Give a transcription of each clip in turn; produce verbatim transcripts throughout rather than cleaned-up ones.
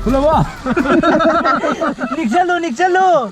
ꯎꯠꯂꯕꯣ? ꯅꯤꯛꯁꯜꯂꯨ, ꯅꯤꯛꯁꯜꯂꯨ꯫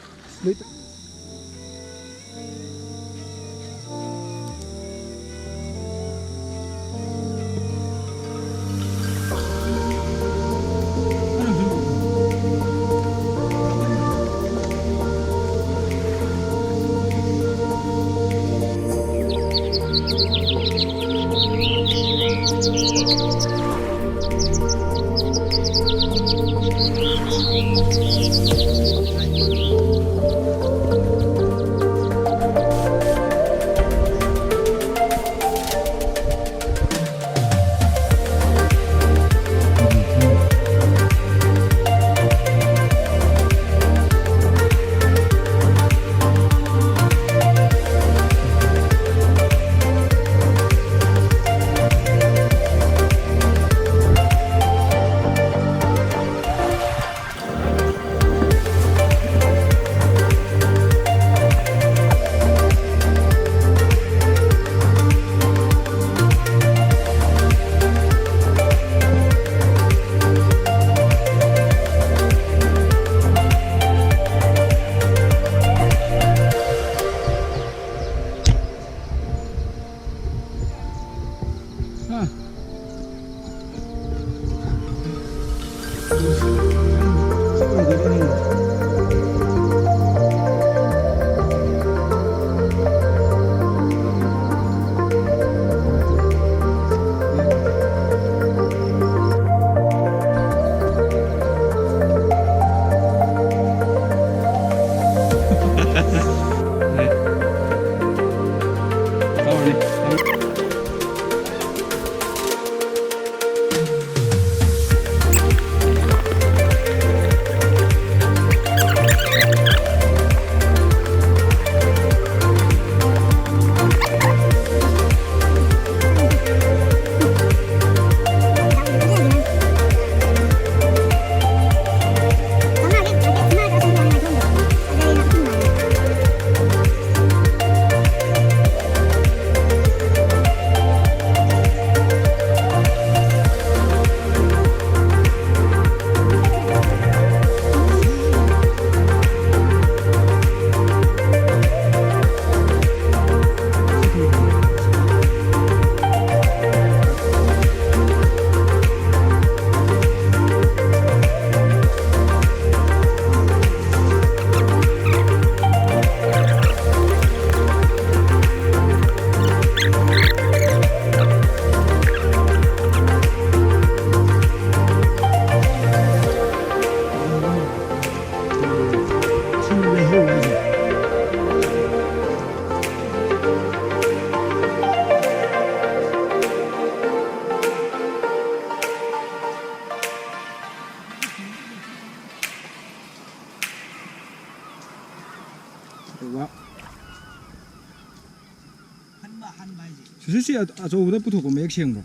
ꯍꯟꯕ, ꯍꯟꯕ ꯍꯥꯏꯁꯦ꯫ ꯁꯤꯁꯨ ꯁꯤ ꯑꯆꯧꯕꯗ ꯄꯨꯊꯣꯛꯄ ꯃꯌꯦꯛ ꯁꯦꯡꯕ꯭ꯔꯣ?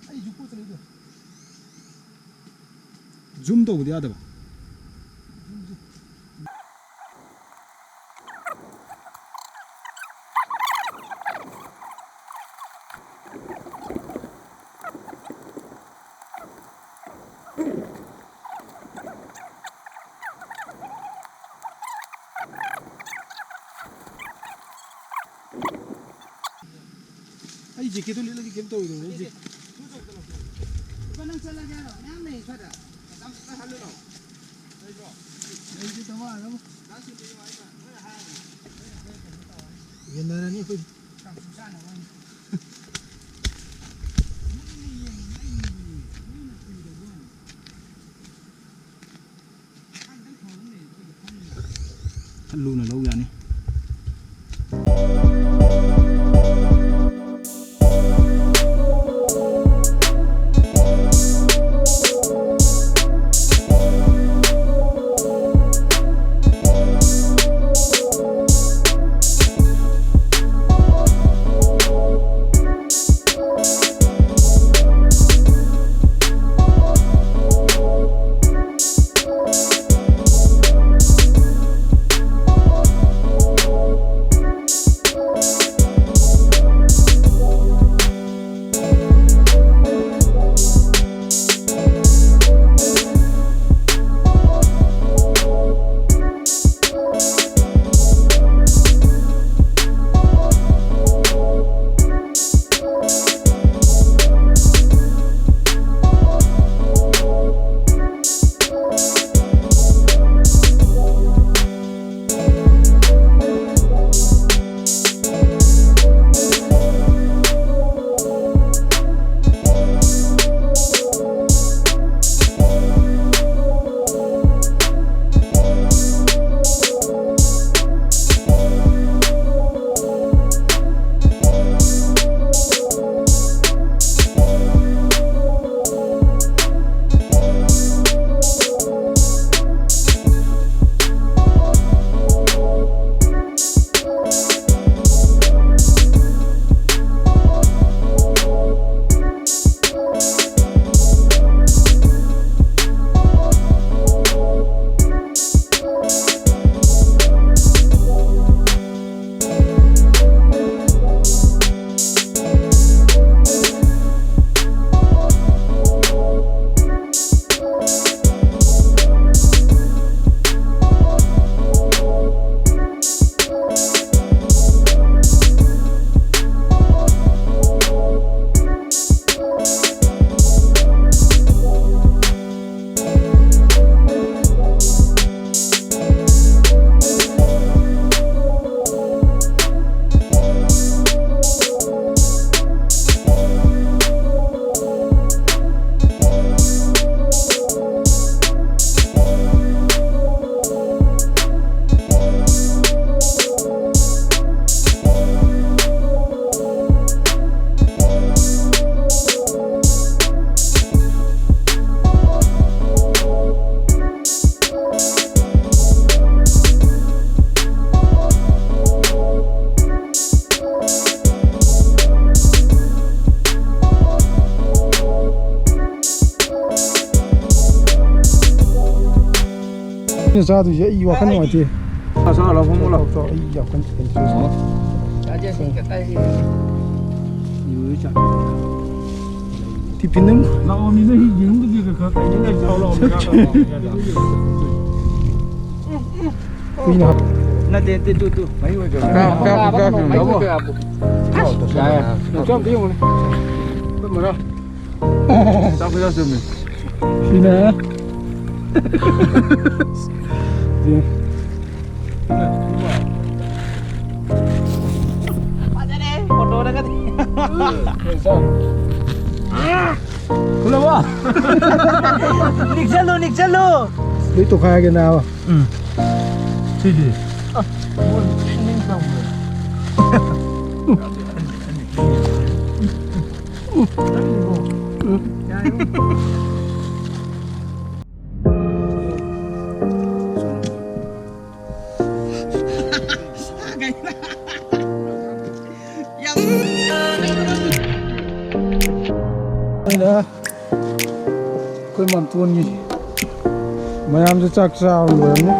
ꯑꯩꯁꯨ ꯄꯣꯠ ꯆꯩꯗꯣ꯫ ꯖꯨꯝ ꯇꯧꯕꯗꯤ ꯌꯥꯗꯕ꯫ ꯑꯩ ꯖꯦꯀꯦꯠꯇꯣ ꯂꯤꯠꯂꯗꯤ ꯀꯩꯝ ꯇꯧꯔꯣꯏꯗꯕꯅꯦ꯫ ꯑꯩ ꯖꯦ- ꯂꯨꯄꯥ ꯅꯪ ꯆꯠꯂꯒꯦ ꯍꯥꯏꯔꯣ? ꯃꯌꯥꯝ ꯂꯩ ꯁ꯭ꯋꯥꯏꯗ꯫ ꯃꯇꯝ ꯈꯤꯇ ꯍꯜꯂꯨ ꯂꯥꯎ꯫ ꯂꯩꯕ꯭ꯔꯣ? ꯂꯩꯁꯦ ꯇꯃꯥ ꯍꯥꯏꯔꯣ? ꯌꯦꯟꯅꯔꯅꯤ ꯑꯩꯈꯣꯏꯗꯤ꯫ ꯈꯔ ꯂꯨꯅ ꯂꯧ ꯌꯥꯅꯤ꯫ ꯑꯩꯅ ꯆꯥꯗꯣꯏꯁꯦ ꯑꯩ ꯋꯥꯈꯜ ꯅꯨꯡꯉꯥꯏꯇꯦ꯫ ꯆꯥꯎ, ꯆꯥꯎ, ꯂꯥꯎ, ꯐꯝꯃꯣ, ꯂꯥꯎ꯫ ꯆꯥꯎ, ꯆꯥꯎ, ꯑꯩ ꯌꯥꯝ ꯀꯟꯅ ꯀꯩꯅꯣ ꯇꯧꯔꯤꯁꯦ꯫ ꯇꯤꯐꯤꯟ ꯑꯃ꯫ ꯂꯥꯛꯑꯣ, ꯃꯤ ꯅꯣꯏ ꯌꯦꯔꯨꯝꯗꯨꯗꯤ ꯈꯔ ꯈꯔ ꯀꯩꯅꯣ ꯂꯩ, ꯆꯥꯎ, ꯂꯥꯛꯑꯣ, ꯃꯤ ꯆꯥꯎ, ꯂꯥꯛꯑꯣ꯫ ꯀꯨꯏꯅ ꯍꯥꯞ- ꯅꯠꯇꯦ, ꯅꯠꯇꯦ, ꯇꯨ, ꯇꯨ, ꯃꯍꯤ ꯑꯣꯏꯗꯧꯔꯦ꯫ ꯀꯥꯞ-, ꯀꯥꯞ-, ꯀꯥꯞ-, ꯃꯍꯤ ꯑꯣꯏꯗꯧꯔꯦ꯫ ꯌꯥꯏ, ꯌꯥꯏ꯫ ꯆꯥꯛ ꯑꯝꯇ ꯌꯦꯡꯉꯨꯅꯦ꯫ ꯑꯩꯈꯣꯏ ꯃꯔꯥ꯫ ꯆꯥꯛ ꯈꯨꯆꯥ ꯆꯨꯝꯃꯤ꯫ ꯁꯤꯅ꯫ ꯐꯖꯔꯦ, ꯐꯣꯇꯣꯗꯒꯗꯤ꯫ ꯈꯨꯂꯕꯣ? ꯅꯤꯛꯁꯜꯂꯨ, ꯅꯤꯛꯁꯜꯂꯨ꯫ ꯂꯣꯏ ꯇꯣꯈꯥꯏꯒꯦ ꯅꯥꯕ꯫ ꯎꯝ꯫ ꯁꯤꯗꯤ꯫ ꯑ, ꯃꯣꯏ ꯏꯁꯤꯡ ꯆꯪꯕ꯭ꯔꯥ? ꯑꯩꯈꯣꯏ ꯃꯥꯝꯇꯣꯟꯒꯤ ꯃꯌꯥꯝꯁꯦ ꯆꯥꯛ ꯆꯥꯕ ꯂꯣꯏꯔꯝꯅꯤ꯫